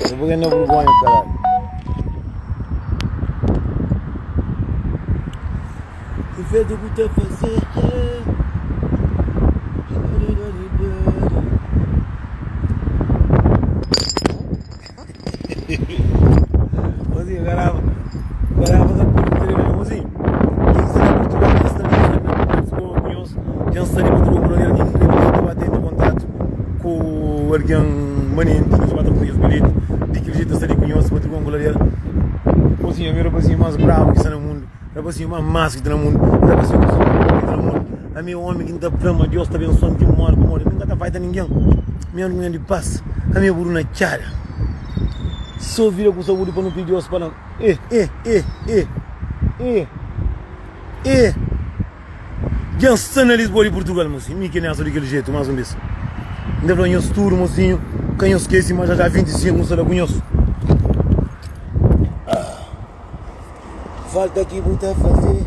Eu vou ganhar vergonha, caralho. Que feito que tá fazer? Mozinho, garrafa. Garrafa da puta, mozinho. Quem está na Portugal, quem está na Lisboa, conheço. Quem está na Portugal, quem está na tem contato com alguém manente, que bate com os bilhetes, de que jeito está ali conheço, bate com a Mozinho, meu rapazinho mais bravo que está no mundo, rapazinho mais massa que está no mundo, rapazinho mais que está no mundo. A meu homem que não está Deus está abençoando que morre, morre, nunca está feita ninguém. Meu homem de paz, a minha burro na tchara. Só vira com saúde para não pedir Deus para não. E, e, e, e, e, e. Dja sta na Lisboa di Portugal, mocinho. Mi ki nessa daquele jeito, mais um vez. Ainda fala nhos tudo, mocinho. Ka nhos esquece, mas já já 25 não está com nhos. Ah. Falta que bu ta fazer.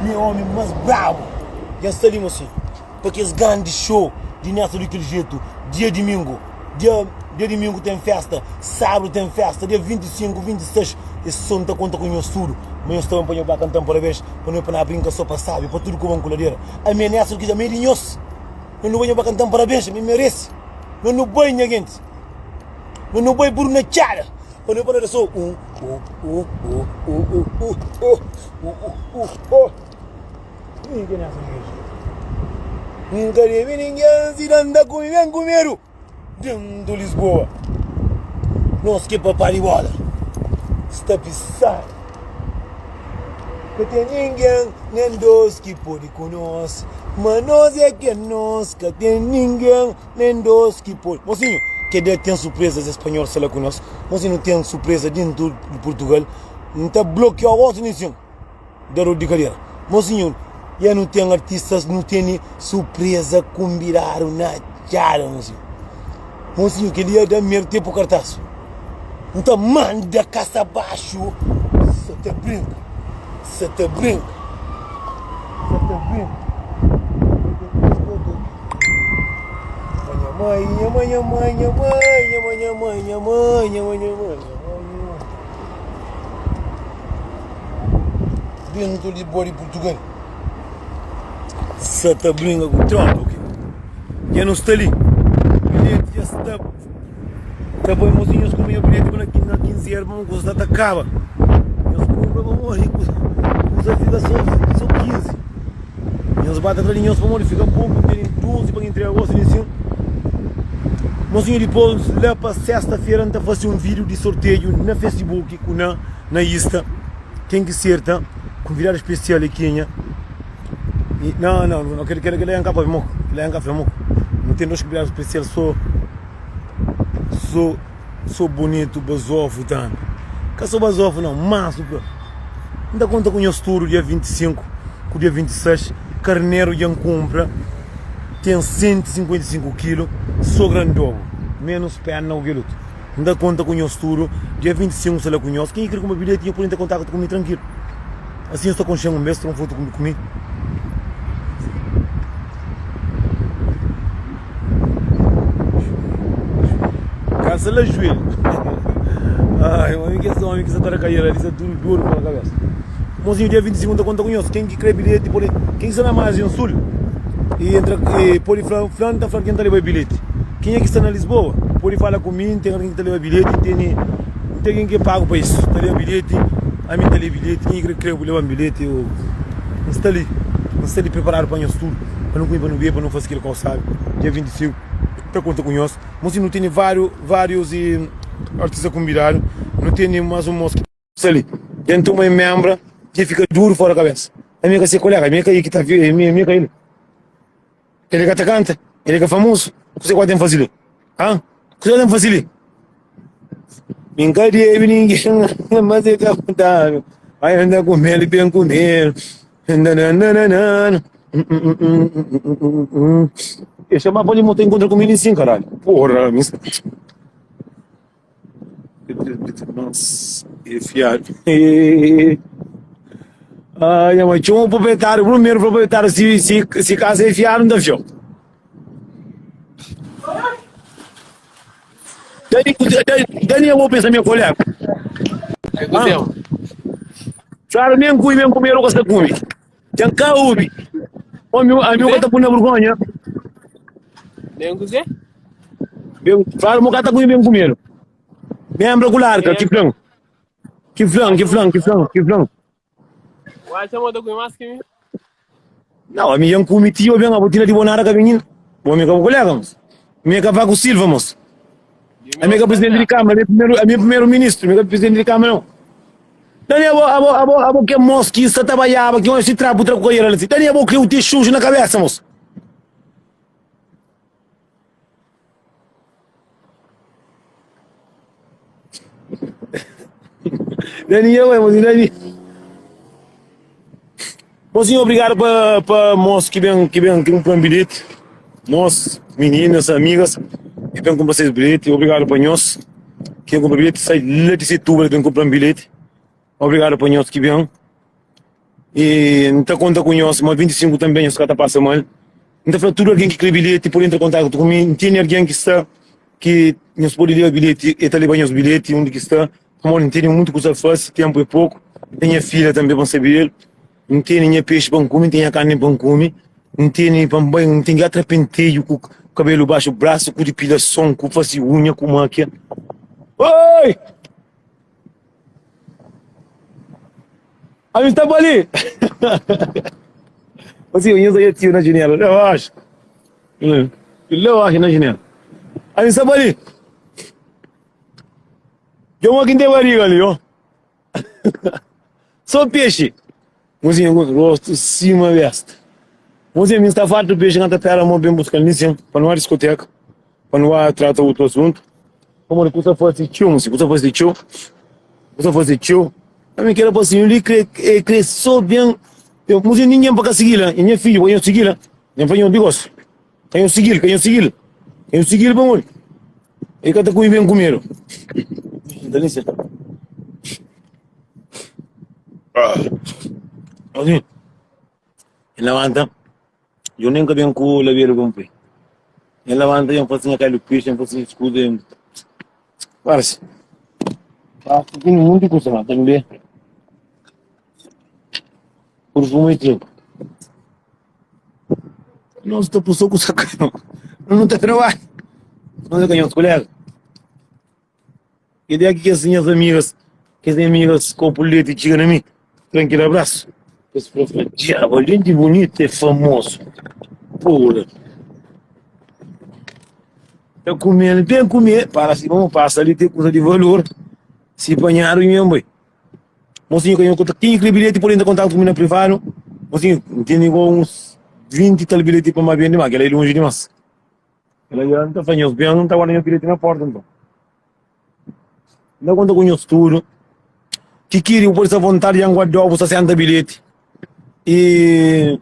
Mi homem mais brabo. Já está ali, mocinho. Pa kes grandi show di nessa di kel jetu dia dimingu dia dia dimingu ten festa sabadu ten festa dia 25 26 es son ta konta ku nhos tudu ma nhos ta ben pa nho ba kantan parabens pa no pa na brinka so pa sabi pa tudu koban ku ladera ami é nessa di kel ami é di nhos no nu bai nho ba kantan parabens ami meresi no nu bai nha gentis no nu bai buru na txada pa no pa no da so u u u u u u u u u u u u. N ka debe ningen si da N ta kume ben kumedu Dentu Lisboa Nos ki papá di bola Sta pisadu Ka ten ningen nen dos ki pode ku nos Ma nos é ke nos Ka ten ningen nen dos ki pode Mosinhu, ke dia ten surprezas espanhol sta la ku nos Mosinhu, ten surpreza dentu di Purtugal N ta blokiau gosi ninsin. Garoto di kadera. Mosinhor, ya nu ten artistas, nu tene surpresa kunbidadu na txada, mosinhor. Mosinhor, kel-li ya da medu te po kartas. Nu ta manda kasa baxu, sa ta brinka, sa ta brinka, sa ta brinka. Nha mãe, nha mãe, nha mãe, nha mãe, nha mãe, nha mãe, nha mãe, nha mãe, nha mãe, nha mãe. Dentu di bo di Purtugal Sa ta brinka ku tropa ok Dja nu sta li Bilheti dja sta Ta bai mosinhu nhos kunpra nha bilheti pa na 15 euro pamodi kusa sta ta kaba Nhos kunpra pamodi kusa fika so so 15 Nhos ba ta tra di nhos pamodi fika poku Tene 12 pa ntrega gosi li sin Mosinhu dipos la pa sesta fera N ta fase un video di sorteio na Facebook ku na na Insta Ken ki serta konvidadu spesial é kenha e não não não kel kel kel ka pa mo kel ka fla mo nu ten dos konvidadu spesial so so so bonitu bazofu tambi ka so bazofu não mansu pa N ta konta ku nhos tudu dia 25 ku dia 26 karneru dja N kunpra ten 155 kilu so grandobu menus perna ku kel otu. N ta konta ku nhos tudu. Dia 25 N sta la ku nhos. Kenha ki kre kunpra bilheti, nhos pode entra kontaktu ku mi trankilu. Asin nhos ta konxe-m un bes, tra un fotu ku mi. Kalsa la juelho. Ai, omi ki es omi ki sa ta da kaira li, sa tudu duru pa kabesa. Mozinho, dia 25 N ta konta ku nhos. Ken ki kre bilheti pode, ken ki sta na margem sul e entra e pode fla, fla N ta fla ken ta leba bilheti. Kenha ki sta na Lisboa pode fala ku mi, N ten algen ki ta leba bilheti, N tene, N ten algen ki é pagu pa isu, ta leba bilheti, ami N ta leba bilheti, kenha ki kre leba-m bilheti, eu N sta li, N sta li preparadu pa nhos tudu, pa nu kume, pa nu bebe, pa nu fase kel kau sabi, dia 25 N ta konta ku nhos. Mosi nu tene váriu, várius artista kunbidadu, nu tene mas un mos ki sta li, dja N toma e membra, dja fika duru fora kabesa, ami é ka se kolega, ami é ka el ki ta, ami é ka el. El ka ta kanta, el ka famosu. Kuzê ku ten faze li? Ha? Kuzê ku ten faze li? Mi ka debe ningen, mas el ka kontadu. Ai, anda ku mel, ben ku mel. Nananana. Eu chamava ali, moto encontra comigo em sim, caralho. Porra, me... Nossa, é fiado. Ai, minha mãe, tinha um proprietário, o primeiro proprietário, se, se, se casa é fiado, não dá fiel. Dani, Dani, eu vou pensar minha colega. É kuzê? Ah. Claro, nem cui, nem comer, eu gosto de comer. Tem cá, ubi. O meu, a meu tá com vergonha. Nem kuzê? Bem, claro, meu tá com bem comer. Lembra com larga, que flan. Que flan, que flan, que flan, que flan. Uai, txeu ta kume más ki mi. Não, ami yan kumi tio ben, abo tina di bonara ka benhin. Bo mi ka bo kolega, mos. Mi é Cavaco Silva, mos. Ami é ka presidente di Câmara, ami é primeiro, ami é primeiro ministro, mi ka presidente di Câmara não. Dani abo, abo, abo, abo que mos que sta trabalhava, que hoje se trapo tra coisa assim. Dani abo que o te xuxo na cabeça, mos. Daniel, é, mozinho, Dani. Mozinho, obrigado pa, pa moço que vem, que vem, que compra um bilhete. Nós, meninas, amigas, que vem comprar seus bilhete. Obrigado pa nós. Quem compra bilhete, sai lá de Setúbal, vem comprar um bilhete. Obrigado pa nós que vem. E N ta konta ku nhos ma 25 tanbe nhos ka ta pasa mal. N ta fla tudu algen ki kre bilheti pode entra kontaktu ku mi. N tene algen ki sta ki nhos pode leba bilheti, e ta leba nhos bilheti undi ki sta. Pamodi N tene mutu kuza fase, tenpu é poku. N ten nha filha tanbe pa N sabe del. N tene nha pexi pa N kume, N ten nha karni pa N kume. N tene pa N bai, N ten ki atra penteju ku kabelu baxu brasu, ku dipilason, ku fase unha, ku makia. Oi! Ami sta pa li. Assim, eu ia tio na janela, eu acho. Eu acho na janela. Ami sta pa li. Tem uma que tem barriga ali, ó. Só peixe. Mozinho, rosto cima besta. Mozinho, me está farto peixe, canta pera, mão bem buscar nisso, para não há discoteca, para não há trata outro assunto. Pamodi kusa fase txeu, mosi, kusa fase txeu, kusa fase txeu. Ami kel rapasinhu li kre, e kre so ben, eu, mosi, ningen pa ka sigi-l, e nha fidju, pa nho sigi-l, nha fla nho bigos, ka nho sigi-l, ka nho sigi-l, ka nho sigi-l pamodi e ka ta kume ben kumedu. Nta li se. Mosi, e labanta. Eu nem ka ben ku labelo ku pui. N labanta N fasi nha kailu pixi, N fasi nhas kuza, N parsi. Parsi ki munti kusa ma tambi purfumu i txeu. Nos ta pui so kusa karu, no no ta trabadja. Nos é ka nhos kolega. Ideia ki kes nhas amigas, kes nha amigas kopu leti txiga na mi, tran kel abrasu. Es fla, fla, diabu, alén di bunitu é famosu. Pura. Ta kume, ben kume, para si vamos pasa ali tem kusa di valor. Si panhadu nha bai. Mocinho ka nho konta kenha ki kre bilheti pode entra kontaktu ku mi na privadu. Mocinho, N tene igual uns 20 e tal bilheti pa ma bende, ma kel-la é lonji dimas. Kel-la dja N ta fla nhos ben, N ta guarda nhos bilheti na porta nton. N ta konta ku nhos tudu. Ki kiri bu pode sta vontadi dja N guarda-u bu 60 bilheti i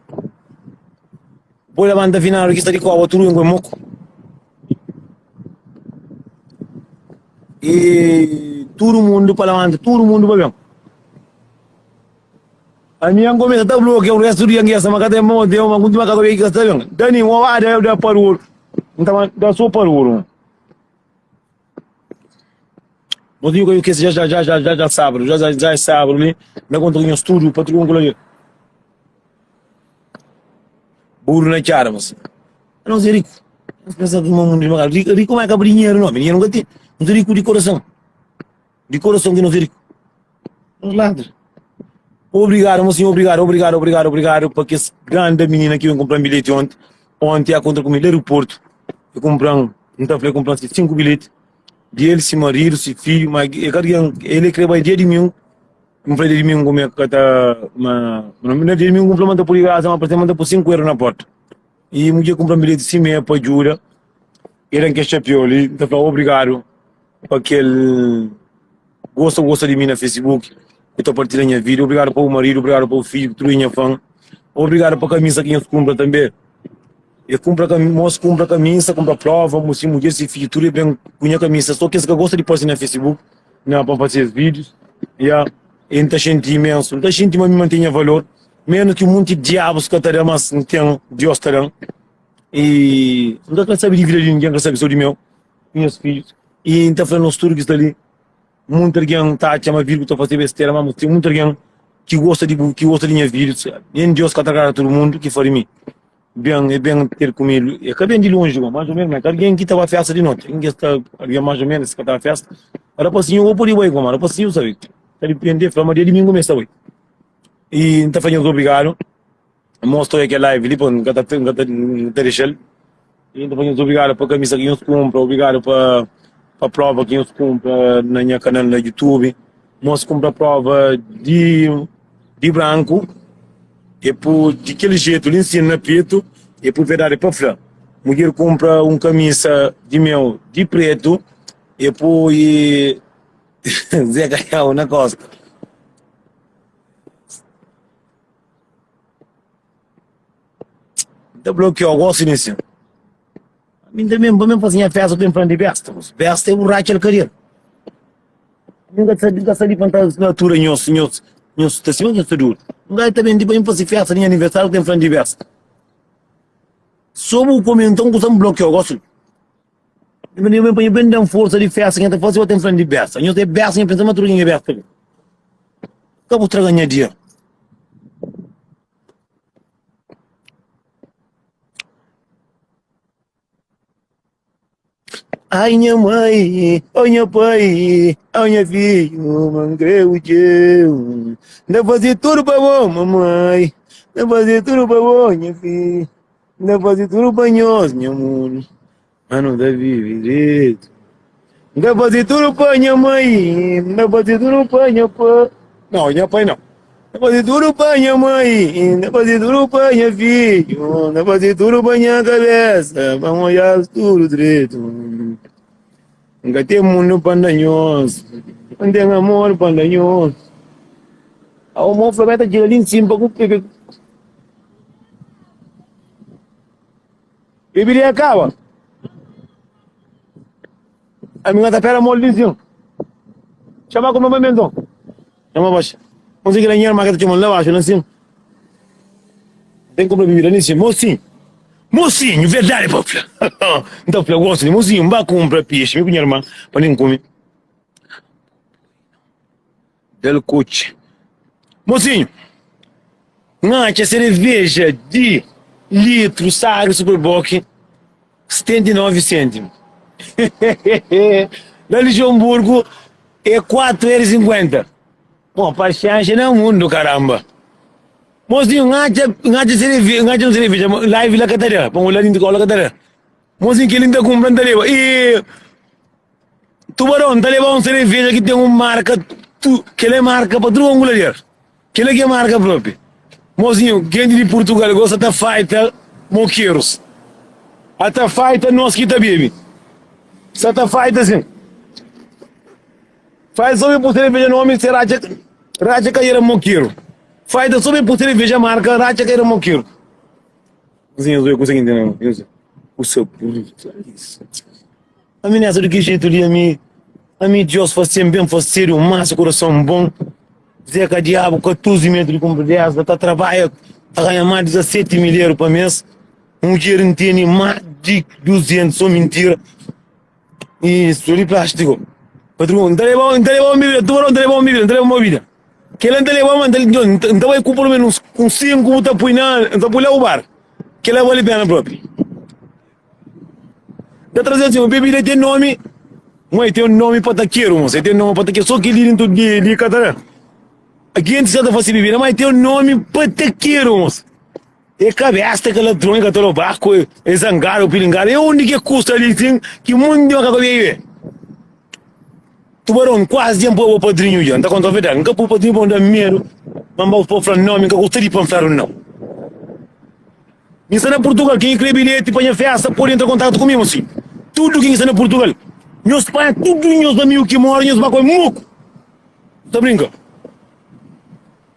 bu pode labanta finadu ki sta di koba tudu ben ku e moku. I tudu mundu pa labanta, tudu mundu pa ben. Ami N kumesa ta blokia o restu di dia ma ka ten mo Deus ma kunti ma ka ka sta ben. Dani mo ba da da paruru. N ta da so paruru. Mo digo que que já já já já já já sábado, já já já é sábado li. Na conta com nhos tudo, patrulha com ali. Burro na tchara, mas. Nós é rico. Nós pensa que o mundo é rico, rico mas é que dinheiro não, dinheiro nunca tem. Nós é rico de coração. De coração que nós é rico. Nos ladra. Obrigado, mocinho, obrigado, obrigado, obrigado, obrigado pa kes grande menina ki ben compra bilhete ontem. Ontem a contra comigo no aeroporto. Eu compra, não tá falei comprar cinco bilhetes. De ele, se marido, se filho, mas ele, ele quer vai dia de mim. Não falei de mim como é que tá, mas não dia de mim comprou, manda por graça, mas parece manda por 5 euros na porta. E mulher compra um bilhete sim mesmo para ajuda. Ele que chapéu ali, tá falando obrigado pa kel gosta gosta di mi na Facebook ku ta partilha nha vida obrigadu pa bu maridu obrigadu pa bu fidju tudu nha fan obrigadu pa kamisa ki nhos kunpra tanbe e kunpra mos kunpra kamisa kunpra prova mo si mudjer si fidju tudu e ben ku nha kamisa so kes ka gosta di posta na Facebook na pa fase es videos ya e nta xinti imensu nta xinti ma mi ma nten nha valor menus ki munti diabus ka ta da mas nten Dios ta dan e nka ka sabi di vida di ningen nka sabi so di meu ku nhas fidjus. I N ta fla nos tudu ki sta li, munti algen ta atxa ma vídiu ku ta fase bestera, ma ten munti algen ki gosta di bu, ki gosta di nha vídius. Nen Deus ka ta agrada tudu mundu ki fla di mi. Ben, e ben ter ku mi, e ka ben di lonji go, más o ménus, ma é ka algen ki ta ba fésta di noti, algen ki sta, algen más o ménus ki ka ta ba fésta. Rapasinhu bo pode bai go, ma rapasinhu sabe, ta dipende, fla ma dia dimingu mi sta bai. I N ta fla nhos obrigadu. N mostra oi kel live li pa N ka ta N ka ta N ta dexa-l. I N ta fla nhos obrigadu pa kamisa ki nhos kunpra, obrigadu pa pa prova ki nhos kunpra na nha kanal na YouTube. Mos kunpra prova di di branku e pu di kel jetu li nsin na petu e pu verdadi pa fla. Mudjer kunpra un kamisa di meu di pretu e pui Zé Calhau na kosta. Ta blokiau gosi di nsin. Mi ta ben pa mi fasi nha festa ten flan di besta. Besta é buraca el kadel. Mi ka sabi, ka sabi pa nta natura nhos, nhos, nhos ta sima nhos ta dura. Ngai ta ben di pa mi fasi festa di nha aniversário ten flan di besta. So bu comenta un kusa mi blokiau gosi. Mi ben pa mi ben dan forsa di festa ki nha ta fasi bo ten flan di besta. Nhos é besta nha pensa ma tudu algen é besta. Ka bu traga nha dia. Ai nha mãe, oh nha pai, oh nha filho, ma N krê-u txeu. N ta faze tudu pa bo, mamai, N ta faze tudu pa bo, nha filho, N ta faze tudu pa nhos, nha mundu. Ma nu ta vive dretu. N ta faze tudu pa nha mai, N ta faze tudu pa nha pai. Não, nha pai não. N ta faze tudu pa nha mai, N ta faze tudu pa nha fidju, N ta faze tudu pa nha kabesa, pa N odja-s tudu dretu. N ka ten mundu pa N da nhos, N ten amor pa N da nhos. Aô, mo fla, ta txiga li nsin pa ku. Bebida kaba. Ami nga ta pera mol vizinho. Chama com mamãe então. Chama baixo. Não sei que lá irmã que tá chamando lá baixo, não sei. Tem que comprar bebida nisso, mocinho. Mocinho, verdade, pô. Então, eu gosto de mocinho, vai comprar peixe, me com minha irmã, para nem comer. Del kotxi. Mozinhu, N atxa sereveja di litru Sagres Super Bock 79 sêntimu. Na Luxemburgo é 4 euro 50. Bom, paxienxa na mundu, karamba. Mozinhu, N atxa, N atxa sereveja, N atxa un sereveja, live la ka ta da, pa un la dintu la ka ta da. Mozinhu, kel-li N ta kunpra, N ta leba. E Tubarão ta leba un sereveja ki ten un marka tu kel é marka pa tudu angulader kel ki é marka propi mozinho gente di Portugal gosta ta faita mokerus a ta faita nos ki ta bebe sa ta faita sin faz so bu sereveja nomi se ratxa ratxa ka era mokeru faita so bu sereveja marka ratxa ka era mokeru mozinho eu consegui entender o seu Ami nessa di ki jeito li ami ami Dios fasem bem fasedu masa kurason bom Zé ka diabu 14 metru di kunpridesa ta trabalha ta ganha mas di 17 mil euro pa mes mudjer nteni mas di 200 so mintira i so di plástico patron nta leba nta leba un bibida tubarão nta leba un bibida nta leba un bibida kela nta leba ma nta bai ku pelo menos uns 5 bu ta pui na nta pui la bu bar kela bali pena propi. Ta traze assim, bebida tem nome, mãe tem um nome pataqueiro, moça, tem nome pataqueiro, só que ali dentro de, de Catarina. Aqui antes já tá fazendo bebida, mas tem um nome pataqueiro, moça. É cabeça que ladrão, que tá barco, é zangado, pilingado, é onde que custa ali, assim, que mundo de macaco bebe. Tubarão, quase dja N poi bo padrinhu dja, N ta konta verdadi, N ka poi padrinhu pa N da medu, ma N ba pa fla nomi, N ka gosta di pa N fladu nau. Mi sta na Purtugal, ken ki kre bilheti pa nha festa pode entra kontatu ku mi, mosinhu. Tudu ken ki sta na Purtugal, nhos panha tudu nhos amigu ki mora, nhos ba ku el moku. Ta brinka?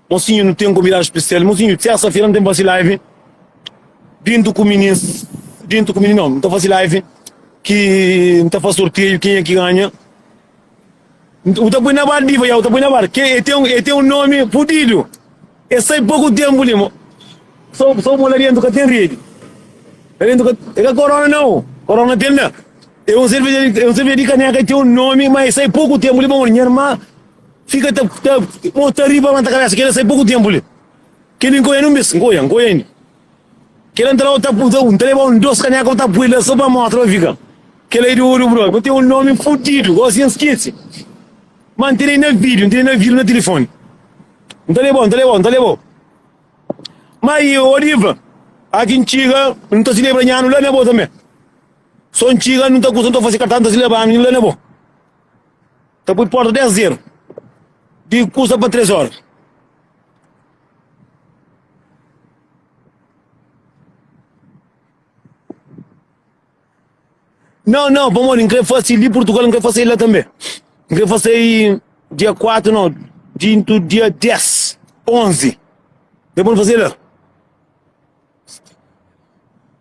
Mosinhu, nu ten konvidadu spesial. Mosinhu, tersa-fera nu ten fasi live dintu ku minis, dintu ku minis, nau, nu ta fasi live ki nu ta fasi sorteiu kenha ki ganha. Bu ta pui na bar diva ya, bu ta pui na bar. Ke e ten e ten un nomi fudidu. E sai poku tempu li mo. So so mo la dentu ka ten redi. La dentu ka e ka korona nau. Korona ten la. É un serveja, é un serveja di kaneka ki ten un nomi, ma e sai poku tenpu li pamodi nha irma fika ta ta mo ta riba ma ta kabesa kela sai poku tenpu li. Keli nkoia nun bes, nkoia, nkoia inda. Kela nta da ta nta leba un dos kaneka bu ta pui la so pa mostra pa fika. Kela é di oru bro, bu ten un nomi fudidu, gosi N skese. Ma N tene na video, N tene na video na telefoni. N ta lebau, N ta lebau, N ta lebau. Ma i Oliva, aki N txiga, N ta silebra nha anu la na bo tanbe. So N txiga, N ta kusa, N ta fase kartan, N ta silebra anu la na bo. Ta pui porta 10 zeru, di kusa pa 3 ora. Não, não, pamodi N kre fase li Purtugal, N kre fase la tanbe. N kre fase dia 4, não, dintu dia 10, 11. Depôs N fase la.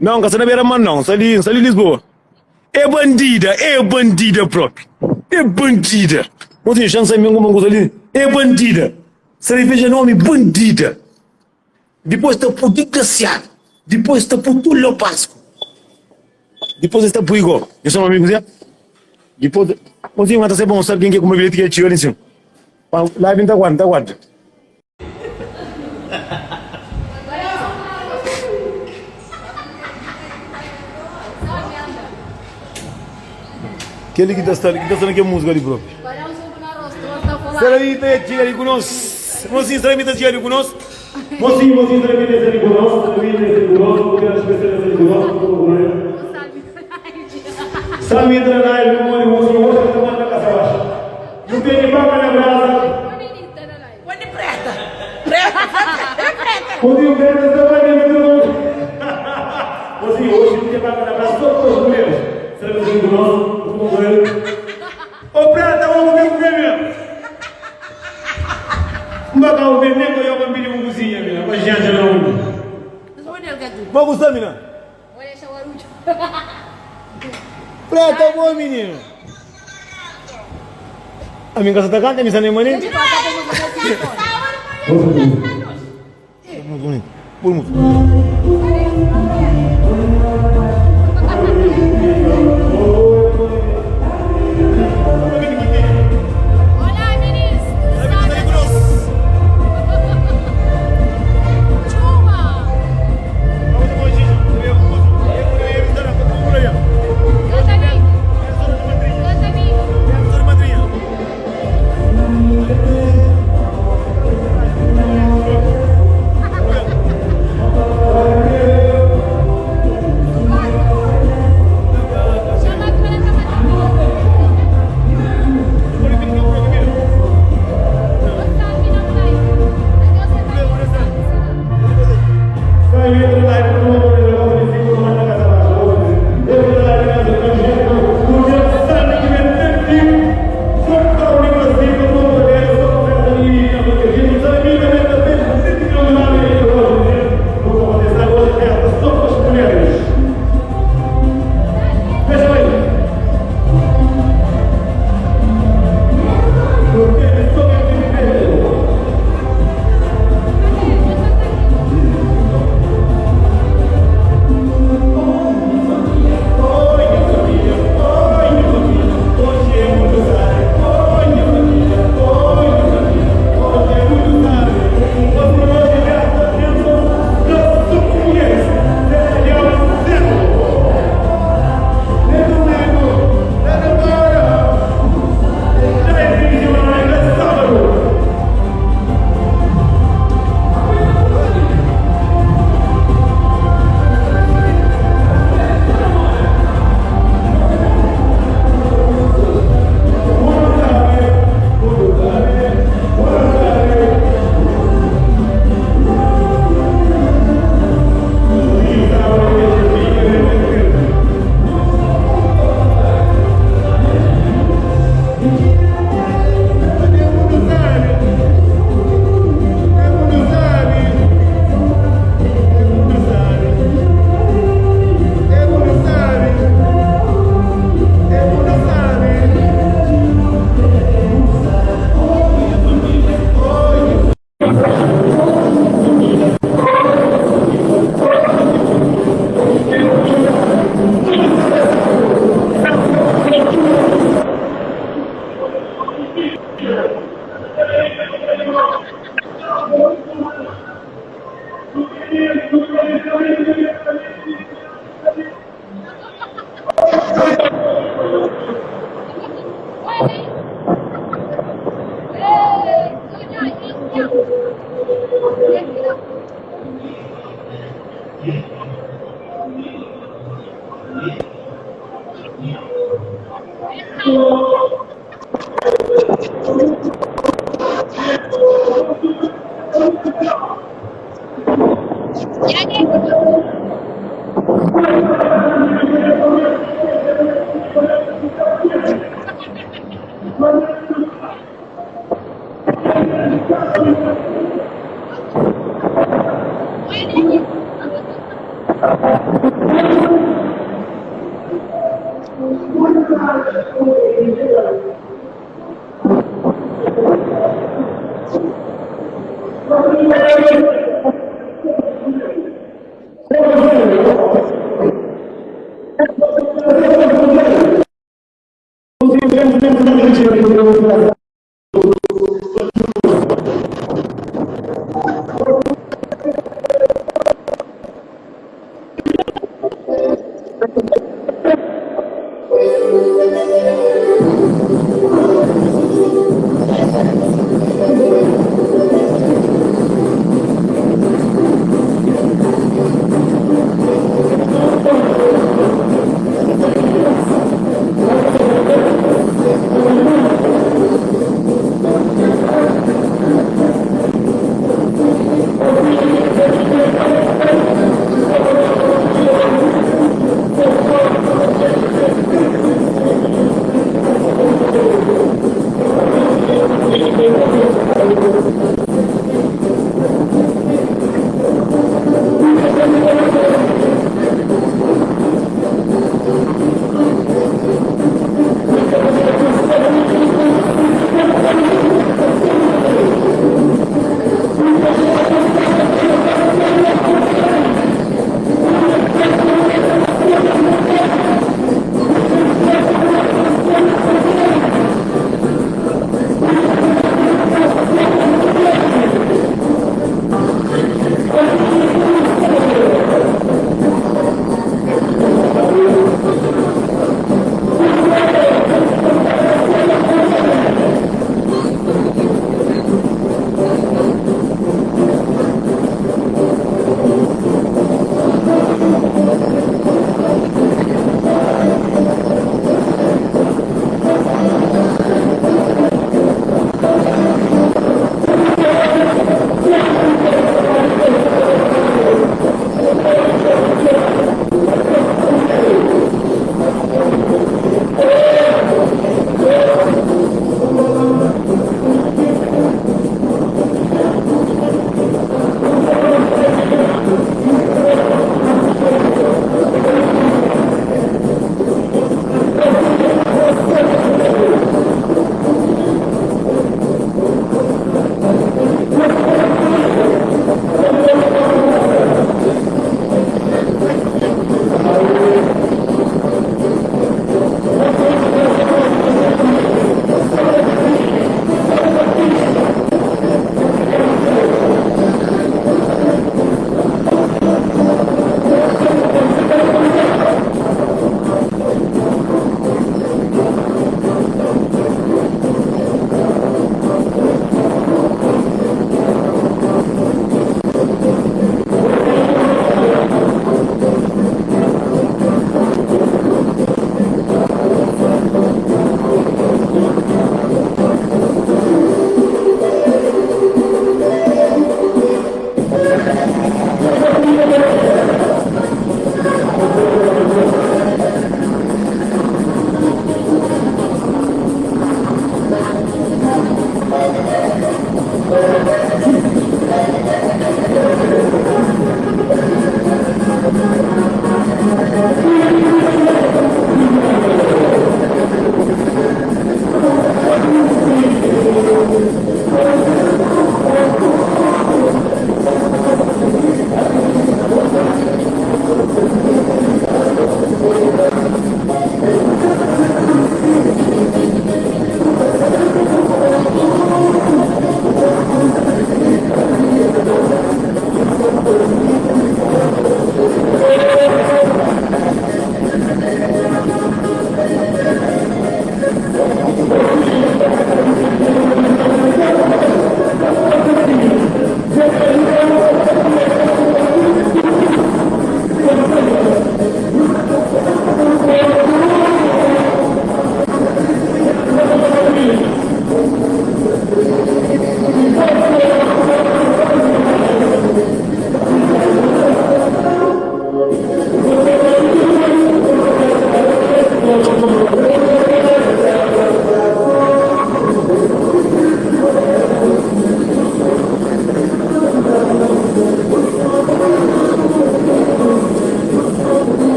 Não, N ka sta na bera mar não, N sta li, N sta li Lisboa. É bandida, é bandida propi. É bandida. Mozinho, xa N sabe mesmo kuma N kusa li. É bandida. Cerveja nomi bandida. Dipôs ta pui digrasiadu. Dipôs ta pui tudu lopasku. Dipôs es ta pui go. Nhos toma mi kuzê? Dipôs, mozinhu ka ta sai pa mostra algen ki kunpra bilheti ki el txiga li nsin. Pa live N ta guarda, N ta guarda. Kel-li ki ta sta li, ki ta sta na kel múzika li propi. Seraí ta txiga li ku nos. Mosinhu, Seraí ta txiga li ku nos. Mosinhu, mosinhu, Seraí ta txiga li ku nos. Seraí ta txiga li ku nos. Kubianus pa Seraí ta txiga li ku nos. Sami entra na live pamodi mosinhu oji ka ta manda kasa baxu. Nu tene baka na brasa. Mosinhu, preta sta bai na tudu mundo. Mosinhu, oji nu ten baka na brasa só ku os mulheres. Seraí ta txiga li ku nos. Ô preta, bo ku mi ku ke mina? N ba kau ben nen ka yoba N pidi bu kuzinha mina pa janta na undi? Bo ku sta mina? Preta bo mininu. Ami N ka sa ta kanta mi sa na mané.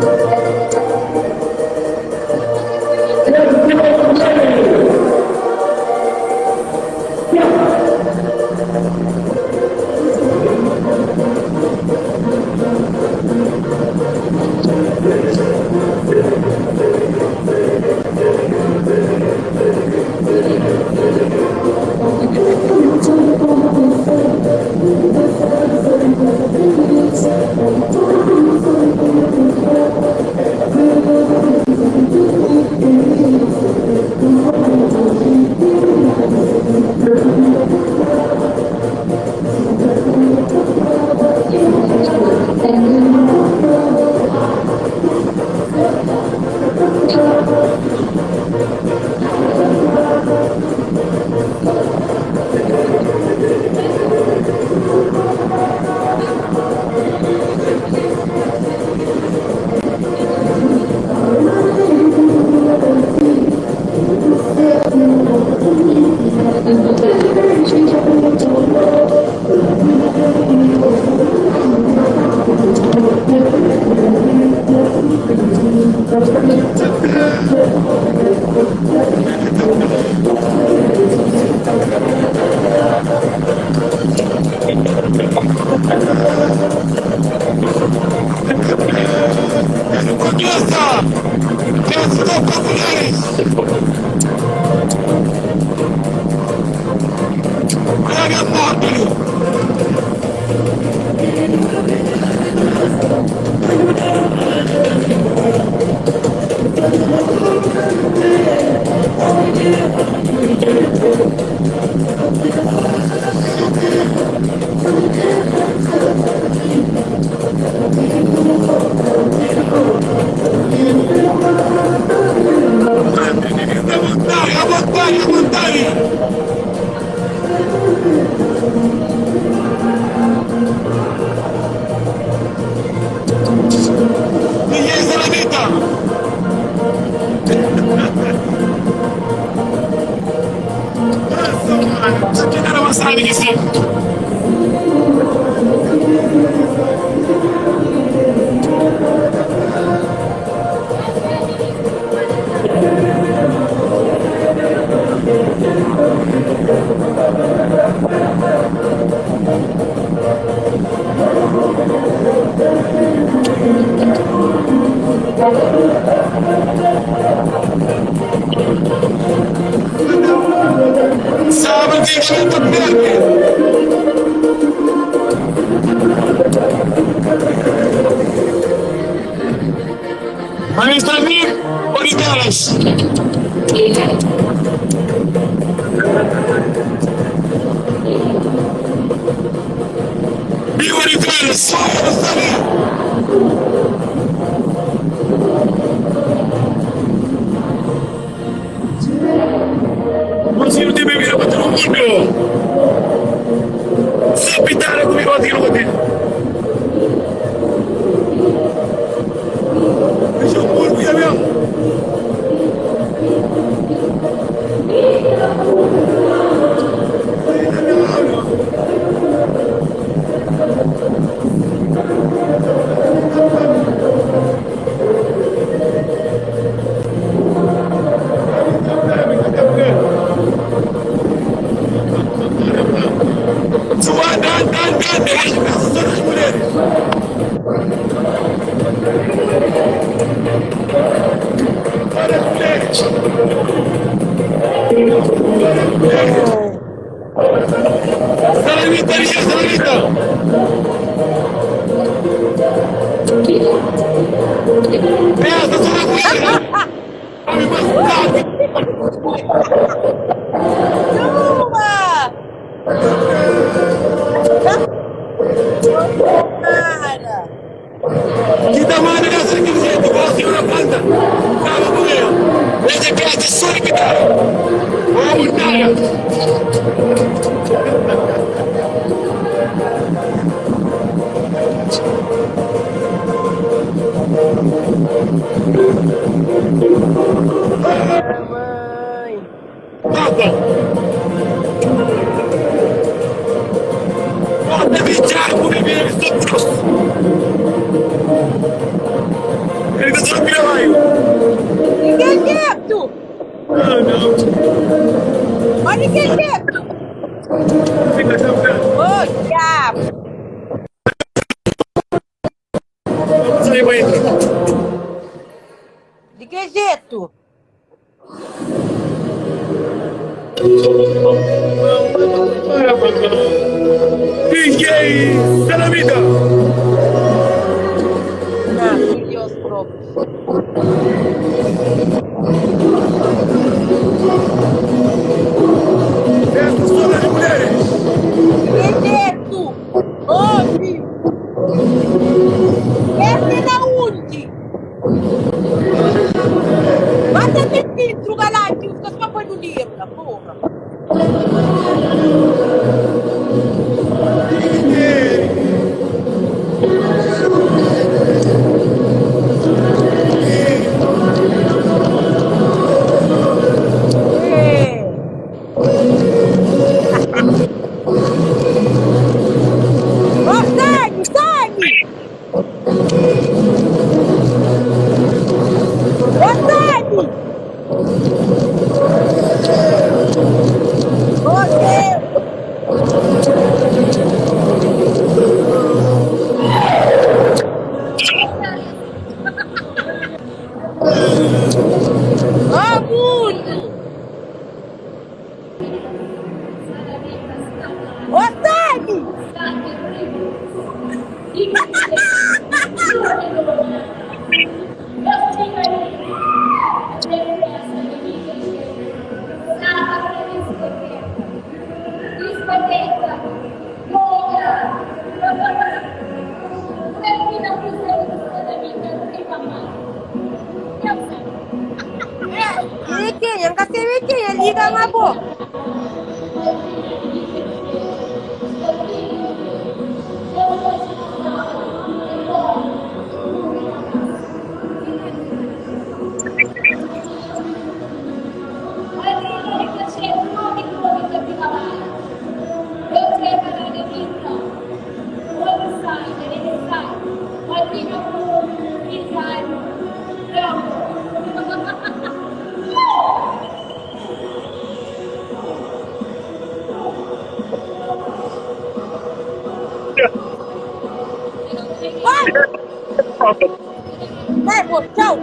Lua! Para! Mãe! Beto! DJ Salamita! Na, por Dios propi. Festa só das mulheres! Bebeto! Obi! Esta é na undi? Ba ta ten filtru galante, bu fika suma panuleru la, porra. Oh, sangue, sangue! Oh, sangue! Oh, Deus! Oh, mundo! Oh, sangue! Kiri kenha? N ka sebe kenha liga-m abo. Vai! Vai, pô, tchau!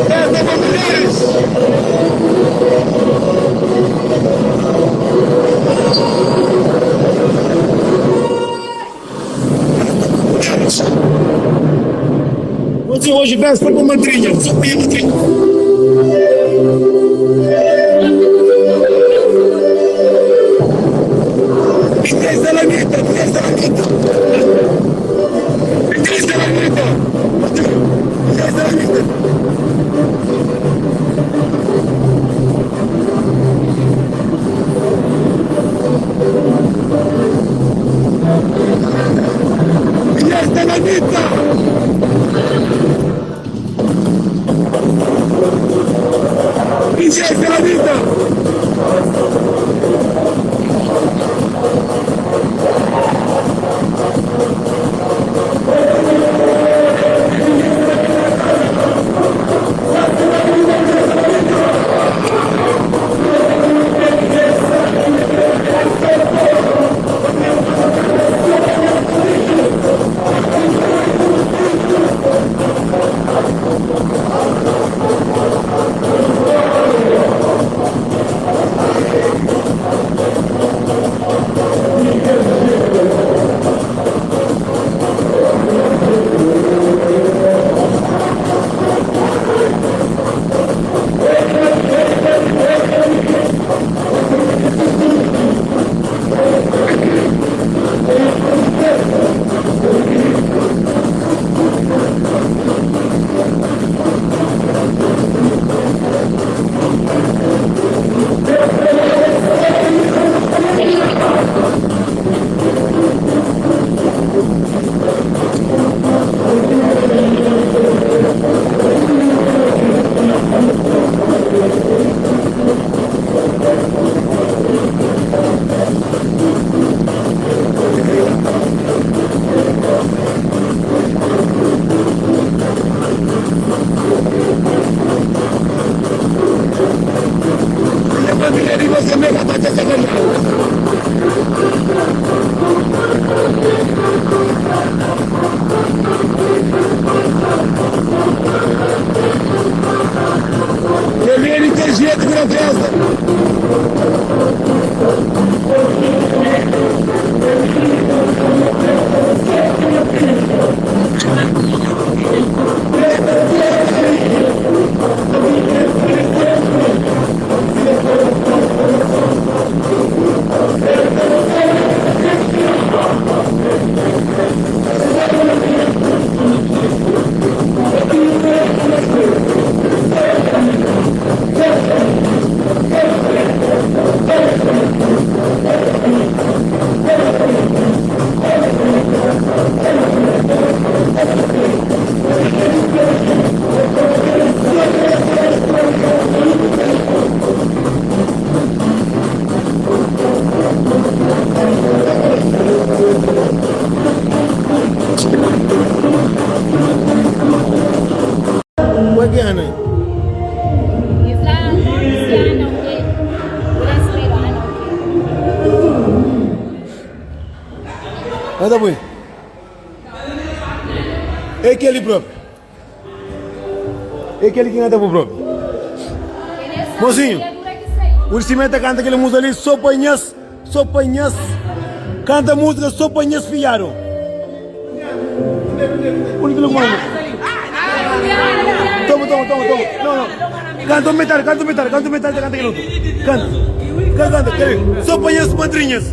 Festa pa mulheres! Você hoje festa pa madrinha, só pa madrinha. DJ Salamita, DJ Salamita. DJ Salamita. DJ Salamita. DJ Salamita. DJ Salamita. ki Ana? Ana ta pui. É kel-li propi. É kel-li ki N ta pui propi. Mozinho, o Cimento ta kanta kel música li só pa nhas, só pa nhas. Kanta música só pa nhas filhadu. Undi ki lu manda? Toma, toma, toma, toma. Não, não. Kanta metade, kanta metade, kanta metade, kanta kel outro. Kanta. Kanta, kanta. Só pa nhas madrinhas.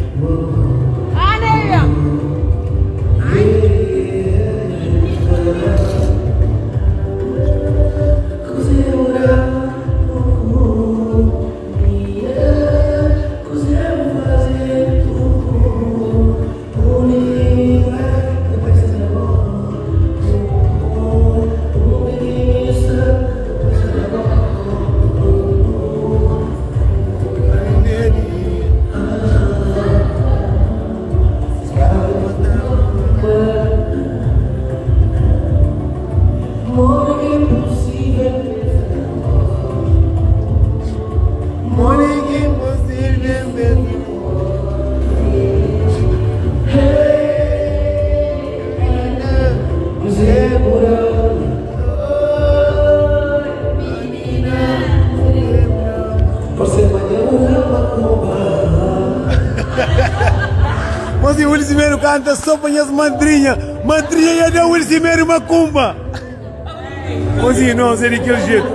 Mozinho Willy Simeiro canta só pa nhas madrinha. Madrinha ia da Willy Simeiro macumba. Mozinho, não, é daquele jeito.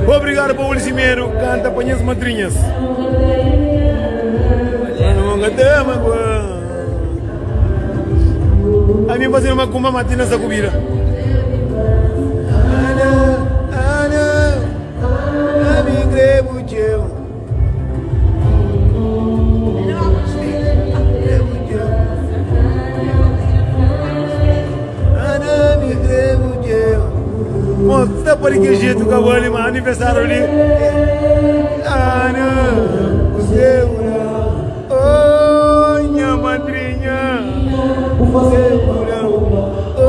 Obrigado pa Willy Simeiro canta pa nhas madrinhas. Ami fazendo macumba matina essa comida. Ana, Ana, ami grebo teu. Ana, mi grebo teu. Mostra para que jeito que eu vou ali, mas aniversário ali. Ana, o seu Oh, nha madrinha, o seu Oh,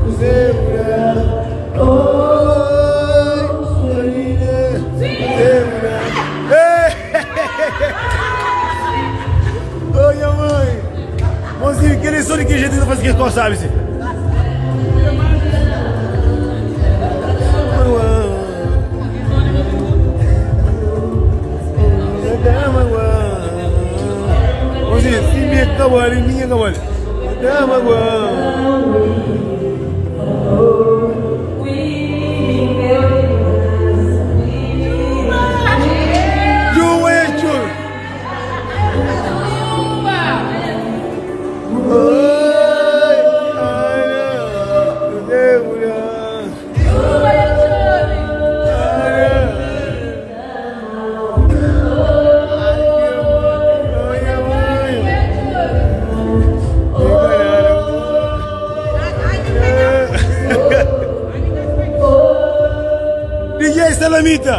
o seu Oh, Oh, nha mãe. Mozinho, que ele só de que jeito que faz que tu sabe, sim. Mozinho, se me acabou, minha acabou. Dama, Chuva é chuva. DJ Salamita.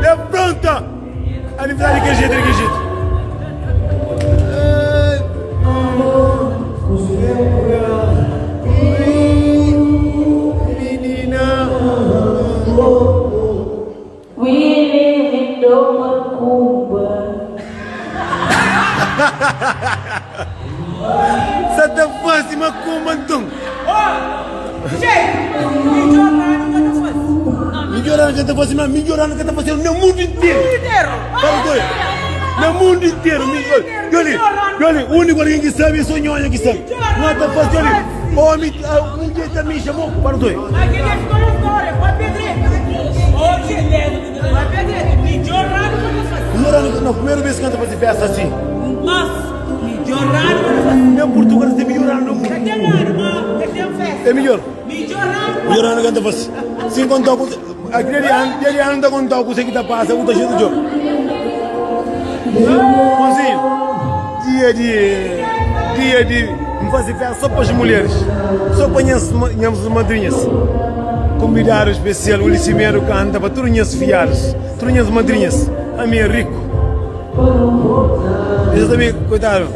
É pronta! Aniversário de que jeito, de que jeito? Menina. Sa ta fase macumba nton. Midjor anu ka ta fase ma midjor anu ka ta fasedu na mundu interu. Para ku Na mundu interu midjor. Djoli, djoli, uniku algen ki sabe é so nhoña ki sabe. Nho ta fase djoli, omi, mudjer ta mixa mo, para ku Midjor anu, no, primeru bes ki N ta fase festa asi. Na Purtugal es é midjor anu na mundu. É midjor. Midjor anu ki N ta fase. Sin kontau ku dia di anu, dia di anu N ta kontau kuse ki ta pasa ku ta xinti djor. Mozinhu, dia di dia di N. N faze festa so pa as mulheres, so pa nhas nhas madrinhas. Konvidadu spesial Uli Simedo kanta pa tudu nhas fiadus, tudu nhas madrinhas. Ami é riku. Deus ta koitadu.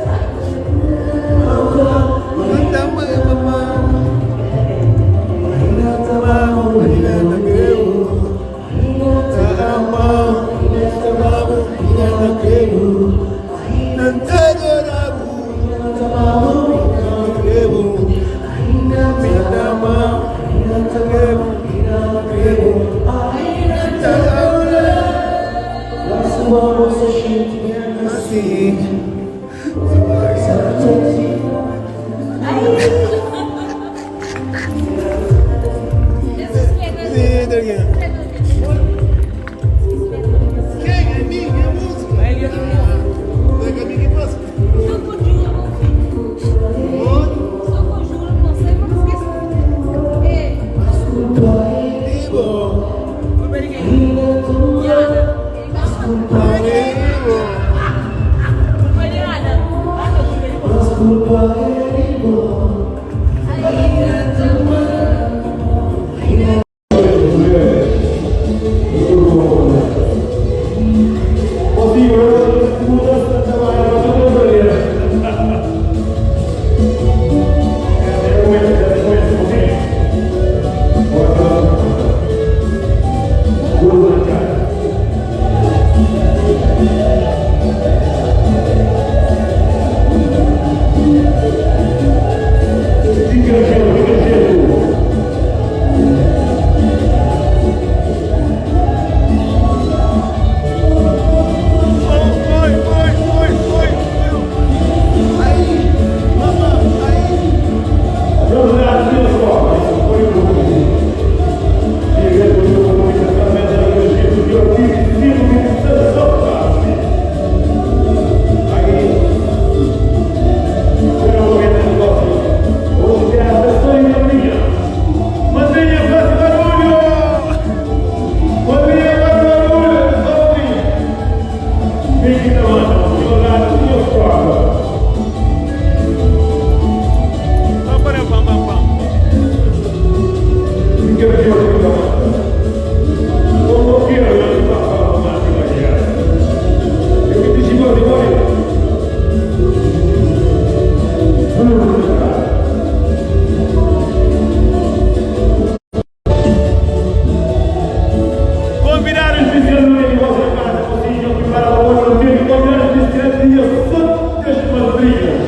Convidado especial no meio de vossa casa, vocês não prepara para hoje, não tem convidado especial dia Santas Madrinhas.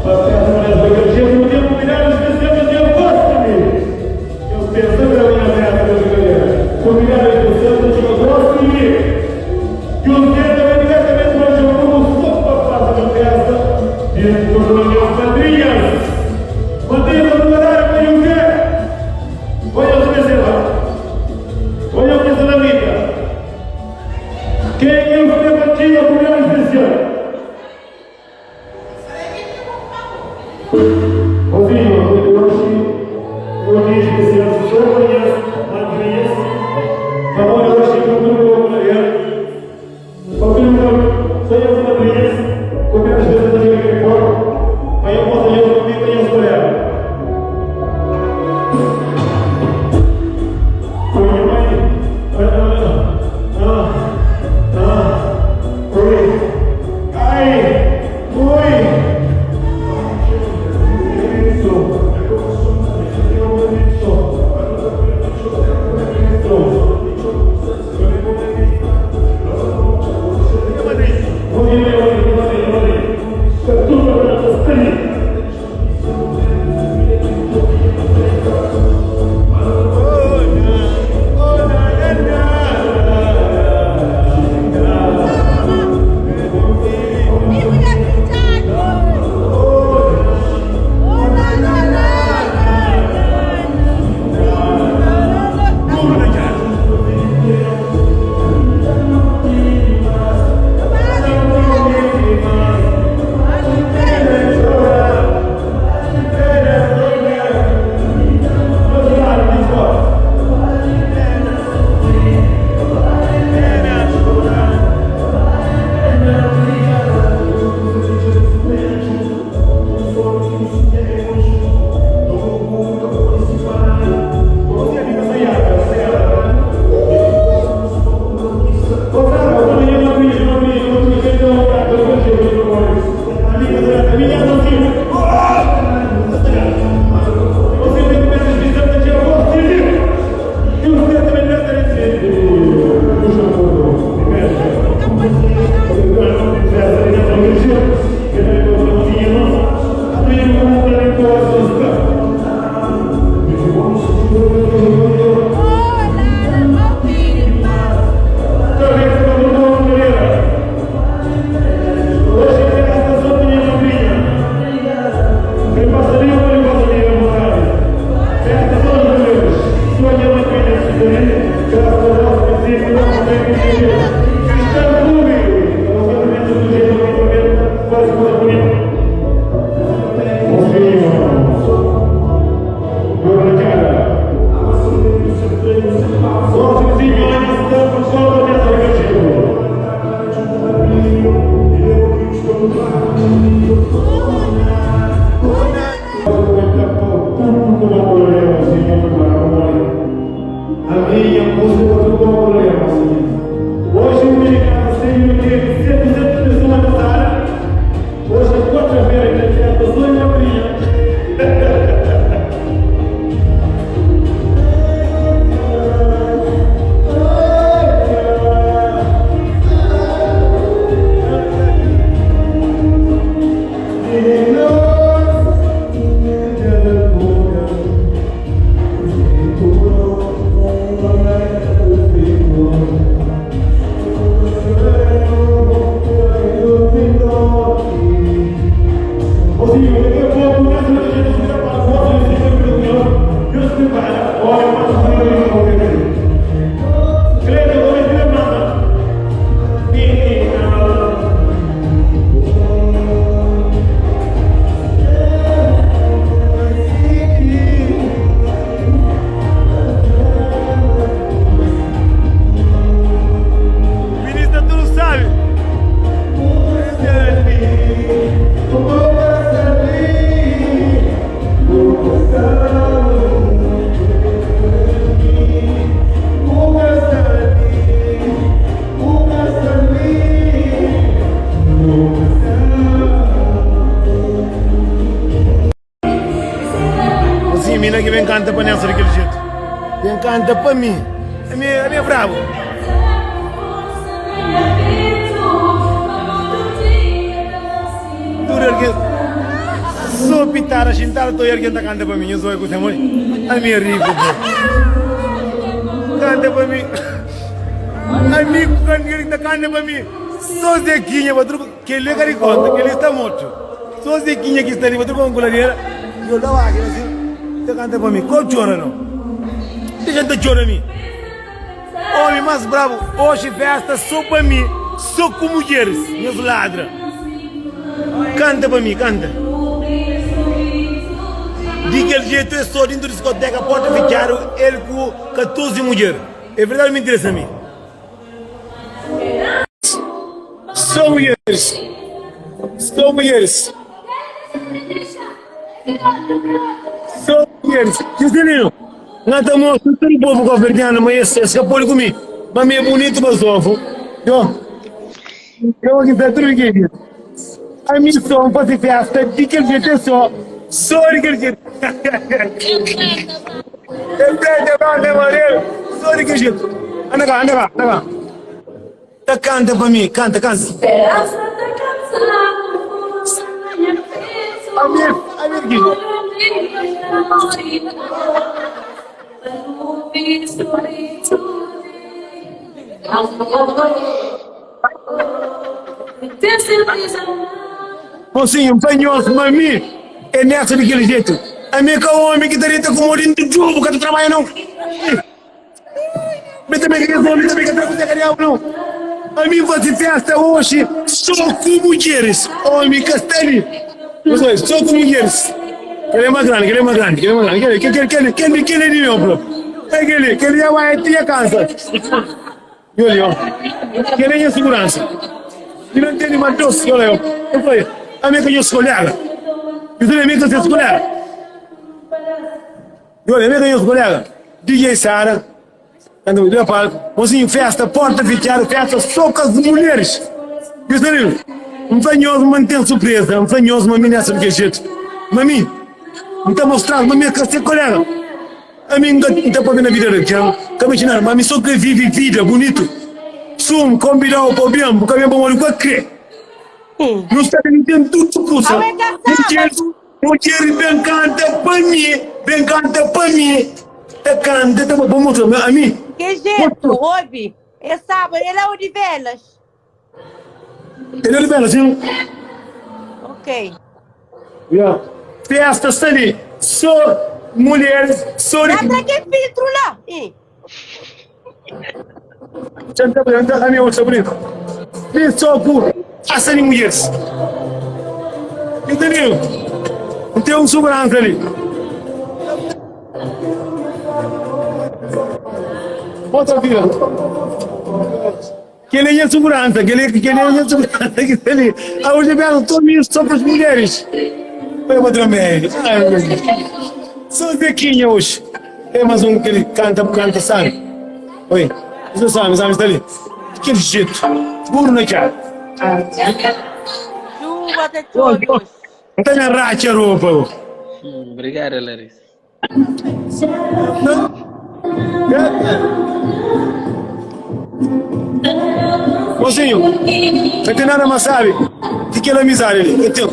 Para a festa das Bacaxias, não tem convidado especial no dia vosso amigo. Eu penso na minha festa, meus galera. Convidado especial no dia vosso amigo. Que o dia também diretamente vai chamar o só para fazer a festa de todas as madrinhas. Madrinhas, vamos parar para o quê? Olha o que Olha o que está na mídia. Quem é o Stefatinho, o primeiro especial? Rosinho, hoje é um dia especial. Só as madrinhas. Favor, hoje é um grupo mulher. Só as madrinhas. Comer as vezes aqui fora. Aí eu posso ir comigo e eu escolher. mina ki ben kanta pa Nelson di kel jetu. Ben kanta pa mi. Ami, ami é brabu. Tudu algen so pitada xintada ta oia algen ta kanta pa mi. Nhos oia ku se mãe. Ami é riku bo. Kanta pa mi. Ami ku algen ki ta kanta pa mi. So Zequinha pa tudu. Kel-li é ka di konta, kel-li sta mortu. So Zequinha ki sta li pa tudu ku kuladera. Yo da waki la si ta kanta pa mi. Ko txora no. Dexa N ta txora mi. Omi mas brabu oxi festa so pa mi so ku mudjeris nhos ladra kanta pa mi kanta di kel jetu es so dintu diskoteka porta fitxadu el ku 14 mudjer é verdadi ou mintira sa mi. So mudjeris so mudjeris so mudjeris Juscelino N ta mostra tudu povu kabuverdianu ma es es ka pode ku mi, ma mi é bunitu pa zofu. Yo, yo ki sta tudu ki Ami so N fasi festa di kel jetu é so, so di kel jetu. El preta, branku e amarelu, so di kel jetu. Anda ka, anda ka, anda ka. Ta kanta pa mi, kanta, kanta. Amir, Amir ki. Mosinhu, pa nhos, ma mi é nessa di kel jetu. Ami é ka omi ki ta deta ku mo dintu djubu, ka ta trabadja nau. Mi tanbe ka kes omi tanbe ka tra kuzê ka diabu nau. Ami N fasi festa oxi so ku mudjeris, omi ka sta li. Nhos oi, so ku mudjeris. Kel é más grandi, kel é más grandi, kel é más grandi, kel, kel, kel, kel, kel é di meu propi. É kel li, kel li é bai tia kansa. Nhos li, ó. Kel é nha suguransa. Mi na ntende ma dos, nhos li, ó. Eu falei, ami é ka nhos kolega. Nhos li, ami é ka ses kolega. Nhos ami é ka nhos kolega. DJ Sara, kanta bu da palco. Mozinho, festa, porta fechada, festa só com as mulheres. Nhos ta riu? N fla nhos ma N ten surpresa. N fla nhos ma mi nessa di kel jetu. Ma mi, N ta mostras ma mi é ka se kolega. Ami N ka N ta papia na vida di algen, ka mexi nada, ma mi so kre vivi vida bunitu. Su N konbidau pa ben, bu ka ben pamodi bu ka kre. Nu sta li, nu ten tudu kusa. Awe ka sábadu. Mudjer ben kanta pa mi, ben kanta pa mi, ta kanta ta pa mostra ma ami. Que jeito, Robi? É sábado, é lá Odivelas. É lá Odivelas, sim. Ok. Yeah. Festa sta li, só mulheres, só. Dá pra que filtro lá? Hein? Ami oxa bunitu. Mi so ku asa di mudjeris. Entendeu? N ten un suguransa li. Mostra vida. Kel é nha suguransa, kel é kel é nha suguransa ki sta li. A hoje bela to mi so pras mulheres. Oi, patrão Mary. Ai, meu Deus. Só Zequinha hoje. É mais um que ele canta, canta, sabe? Oi, você sabe, sabe, está ali. Aquele jeito, burro na cara. Chuva até todos. Não tá na racha roupa. Obrigado, Larissa. Mozinho, ka ten nada más sabi di kel amizadi li. Ka ten.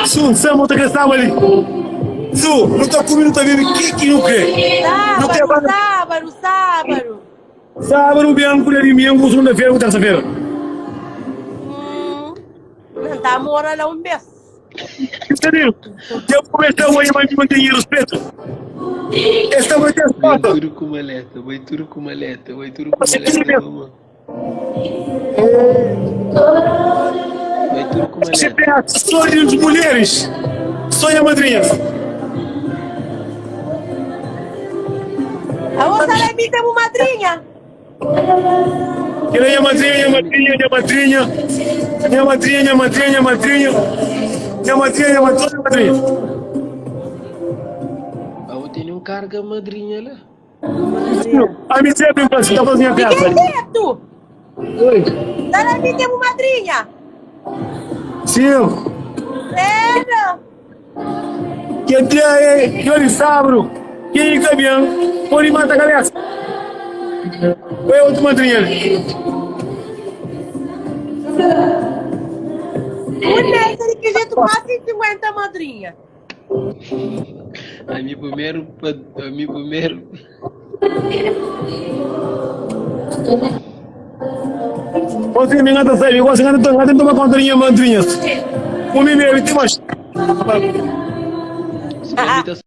Su, N sa ma bu ta kre staba li. Su, nu ta kume, nu ta bebe ke ki nu kre. Nu kre Sábadu, ba na. sábadu, sábadu. Sábadu ben ku dia dimingu, sugunda-fera ku tersa-fera. Hum, N ta mora la un bes. Entendeu? Dja bu kumesa oja ma mi ma ten nha ruspetu. Es ta bai ten Bai falta. tudu ku maleta, bai tudu ku maleta, bai tudu ku Você maleta, tira mesmo. mamã. Bai tudu ku Você maleta. pensa só de mulheres, só de madrinhas. A moça lá imita uma madrinha. Kel é nha madrinha, nha madrinha, nha madrinha, nha madrinha, nha madrinha, nha madrinha, nha madrinha, nha madrinha, nha madrinha. Ah, bu tene un karga madrinha la. Ami sempri N fla si, ta faze nha De festa que li. jeito? Oi. Tá lá imita uma madrinha. Sim. Sério? Kel dia é dia di sábadu, kenha ki ka ben pode mata kabésa. Oi otu madrinha li. Mulher, di ki jetu quase 50 madrinha. Ami primeru pa ami primeru. Você me ngata sabe, você ngata ngata toma conta de minha madrinha. O meu bebê tem mais. Si pa mi ta.